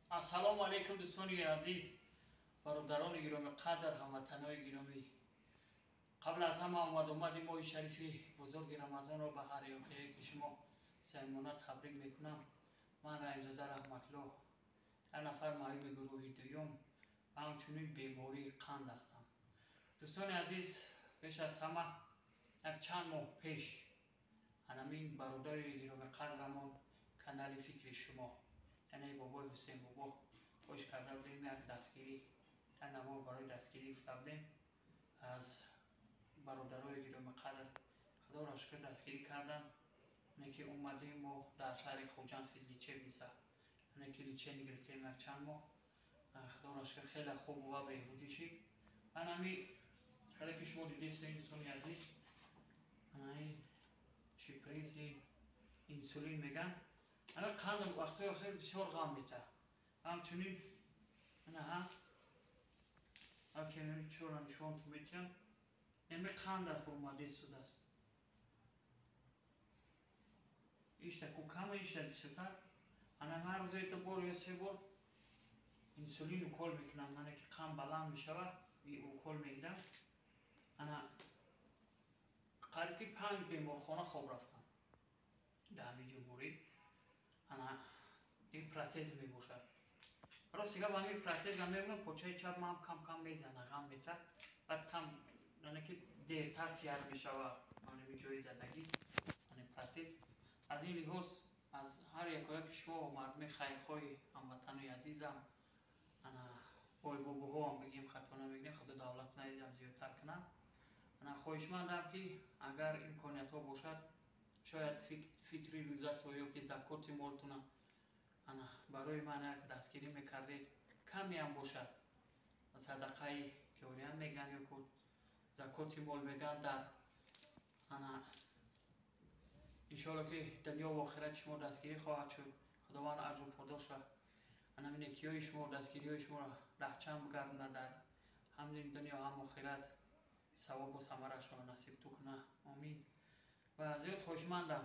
Ассалому алайкум дӯстони азиз, бародарони гиромӣ қадр, ҳамватанои гиромӣ. Қабл аз ҳама омад-омади моҳи шарифи бузурги Рамазонро ба ҳар яке шумо самимона табрик мекунам. Ман Раҳимзода Раҳматуллоҳ, як нафар маъюби гурӯҳи дуюм ва ҳамчунин бемории қанд ҳастам. Дӯстони азиз, пеш аз ҳама як чанд моҳ пеш ҳамин бародари гиромӣ қадрамон канали фикри шумо, яъне бобои Ҳусейн бобо, хоҳиш карда будем як дастгирӣ, як навор барои дастгирӣ гуфта будем аз бародарои гиромӣ қадр. Худоро шукр дастгирӣ кардан, яъне ки омадем мо дар шаҳри Хуҷанд физлечебница, яъне ки лечение гирифтем як чанд моҳ. Худоро шукр хеле хуб ва беҳбудӣ шид. Ман ҳами хеле ки шумо дидед, инсони азиз, ин шиприз, инсулин меган. Ана қанд вақтҳои охир бисёр ғам метаҳад. Ҳамчунин анаҳа акенами чора нишонтон метиҳам. Яъне қанд аст, омадаи суд аст. Ишта ку кама, ишта бисёртар. Ана ҳар рӯза ду бор ё се бор инсулин укол мекунам. Ана ки қанд баланд мешавад, укол мегирам. Ана қариб ки 5 беморхона хоб рафтам дар ҳамин ҷумҳурӣ. Ана ин протез мебошад. Рост гап, ҳамин протеза мебинам, почаи чап ман кам-кам мезана, ғам метаҳад. Баъд кам, яъне ки дертар сиҳат мешавад ҳамин ҷои задагӣ, ҳамин протез. Аз ин лиҳоз аз ҳар якояки шумо мардуми хайрхоҳи ҳамватанои азизам, ана бойбобоҳоам бигем, хато намегирем, худо давлат наизам зиёдтар кунад. Ана хоҳишмандам ки агар имкониятҳо бошад, шояд фитри рӯзато ё ки закоти молтона ана барои ман як дастгирӣ мекардед, камеам бошад, садақаи ҷориям меган ё ку закоти мол меган, дар ана иншоалло ки дунё ва охират шумо дастгирӣ хоҳад шуд. Худованд аҷру подошро ана некиҳои шумо, дастгириҳои шуморо раҳчанд бигардонад, дар ҳам дунё ҳам охират савобу самарашро насибту кунад. Омин. Ва зиёд хоҳишмандам,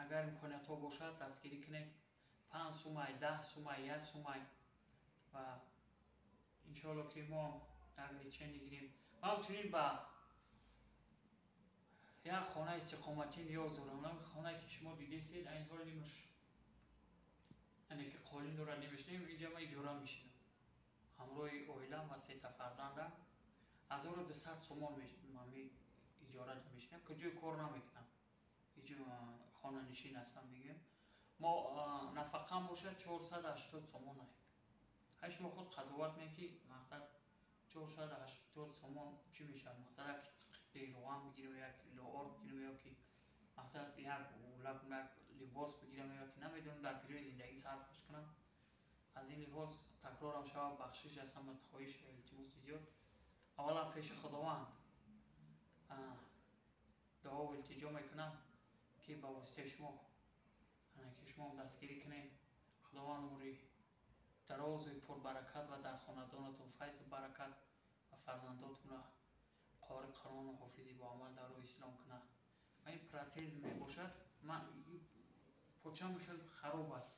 агар имкониятҳо бошад, дастгирӣ кунед. 5 сумай, 10 сумай, 1 сумай, ва иншоалло ки мо як лечение гирем. Ва ҳамчунин ба як хонаи истиқоматӣ ниёз дорам. Хонае ки шумо дидесед, айн ҳол нимаш, яъне ки қолин дорад, намешинем. Инҷа ман иҷора мешинам ҳамроҳи оилам ва 3 та фарзандам. 1200 сомон иҷора мешинам, куҷои кор намекунам, хонанишин ҳастам мегӯем. Мо нафақам бошад 480 сомон. Ҳай шумо худ қазоват мекунед ки мақсад 480 сомон чӣ мешавад? Мақсад як равған бигирем, як кило орд бигирем, ё ки мақсад як улак, як либос бигирем, ё ки намедонам дар куҷои зиндагӣ сарфаш кунам. Аз ин лиҳоз такрорам шавад, бахшиш аз ҳама хоҳиш ва илтимоси зиёд. Аввалан пеши Худованд дуо ва илтиҷо мекунам ки ба воситаи шумо, ки шумо дастгирӣ кунед. Худованд умри дарозу пурбаракат ва дар хонадонатон файзу баракат ва фарзандотонро қори Қуръону ҳофизи бо амал дар роҳи ислом кунад. Ва ин протез мебошад. Ман почам хеле хароб аст,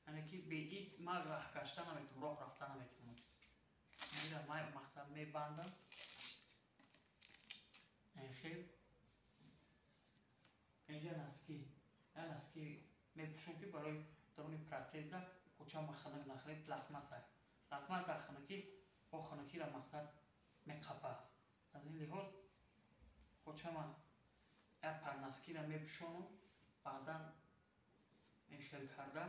яъне ки бе ит ман раҳ гашта наметавонам, роҳ рафта наметавонам. Инро ман мақсад мебандам хел инҷа носки, я носки мепӯшам ки барои даруни протеза почама хунук нахӯред. Пластмасса, пластмасс дар хунукӣ бо хунукиро мақсад меқапад. Аз ин лиҳоз почама як пар носкиро мепӯшонам, баъдан ин хел карда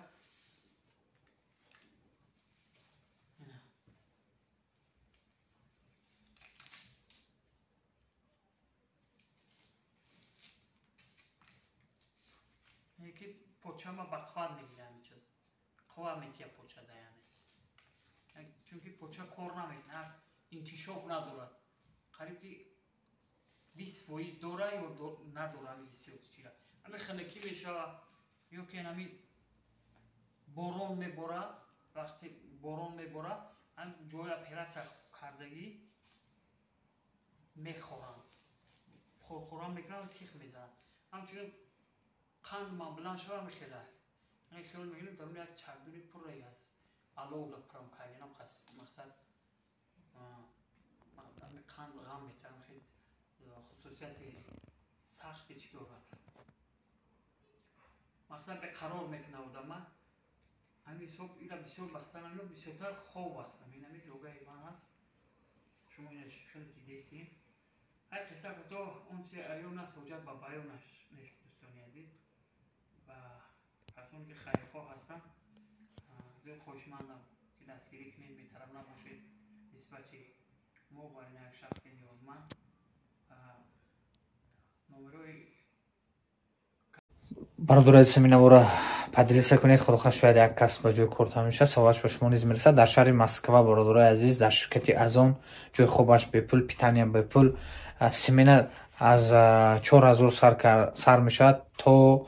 ки почама ба қувват мегирад. Ҳамин чиз қувва метиҳад почада, яъне чунки поча кор намекунад, инкишоф надорад, қариб ки 20% дора ё надора. Ҳамин ҳамин хунукӣ мешавад ё ки ҳамин борон меборад. Вақте борон меборад, ҳамин ҷои оператсия кардагӣ мехоранд, хорхоран мекунанд, сих мезананд. Ҳамчунин қанд ман баланд шава, ҳамин хел аст. Яъне хиёл мекунем даруни як чагдуни пурраи аст. Аловра пурам карданам мақсад қанд ғам метарам, хеле хусусияти сахти чӣ дорад, мақсад беқарор мекунад одама. Ҳамин ҳисоб ира бисёр бастан, ино бисёртар хоб ҳастам. Ин ҳами ҷогаи ман ҳаст, шумо ина хеле дидестем. Ҳар қисса кӯтоҳ, он чи аён аст, ҳоҷат ба баёнаш нест. Дӯстони азиз ва касоне ки хайрхоҳ ҳастанд, зиёд хоҳишмандам, ки дастгирӣ кунед, бетараф набошед нисбати мо ва ин як шахси ниёзманд. Номерои Бародари азиз, ҳамин поделиться кунед. Худохоҳ, шояд як кас ба ҷои кор тамом мешавад, саволаш ба шумо низ мерасад. Дар шаҳри Москва, бародарои азиз, дар ширкати Озон ҷои хобаш бепул, питания бепул, смена аз 4000 сар мешавад то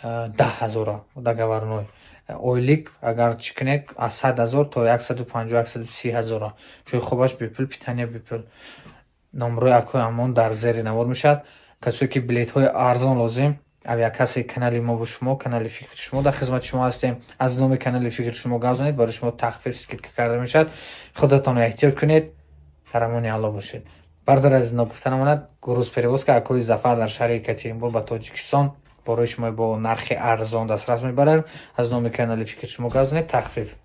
10 000-а договорной. Ойлик агар чӣ кунед, аз 100 000 то 150, 130 000-а. Ҷои хобаш бепул, питания бепул. Номрои акои Амон дар зери навор мешавад. Касое ки билетҳои арзон лозим, авиакассаи канали мову шумо, канали Фикри шумо, дар хизмати шумо ҳастем. Аз номи канали Фикри шумо гап занед, барои шумо тахфиф, скидка карда мешавад. Худатонро эҳтиёт кунед, дар амони Алло бошед. Бародар азиз, ногуфта намонад, грузперевозка акои Зафар дар шаҳри Екатеринбург ба Тоҷикистон борои шумо бо нархи арзон дастрас мебаранд. Аз номи канали Фикри шумо гап занед, тахфиф.